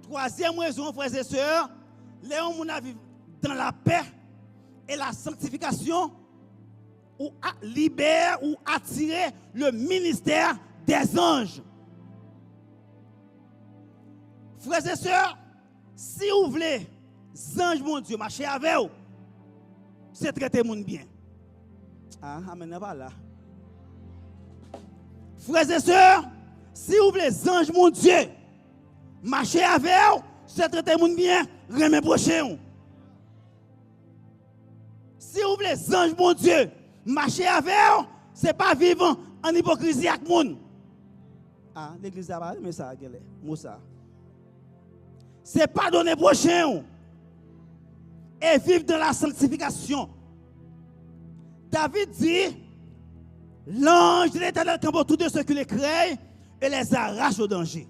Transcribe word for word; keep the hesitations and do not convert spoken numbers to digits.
Twazyèm rezon, frè e sè, lè yon moun ap viv dans la paix et la sanctification, ou a- libère ou attire le ministère des anges. Frè e sè, si ou vle zanj Bondye mache avè w, se trete moun byen. Ah, amèn nan pa la. Frè e sè, si ou vle zanj Bondye mache avè w, se trete moun byen, renmen pwochen w. Si ou vle zanj Bondye mache avè w, se pa viv an, an ipokrizi ak moun. Ah, legliz la pa renmen sa genlè, mo sa. Se padone pwochen w e viv dans la sanctification. David di, l'ange de l'Éternel campe autour de ceux qui le craignent et les arrache au danger.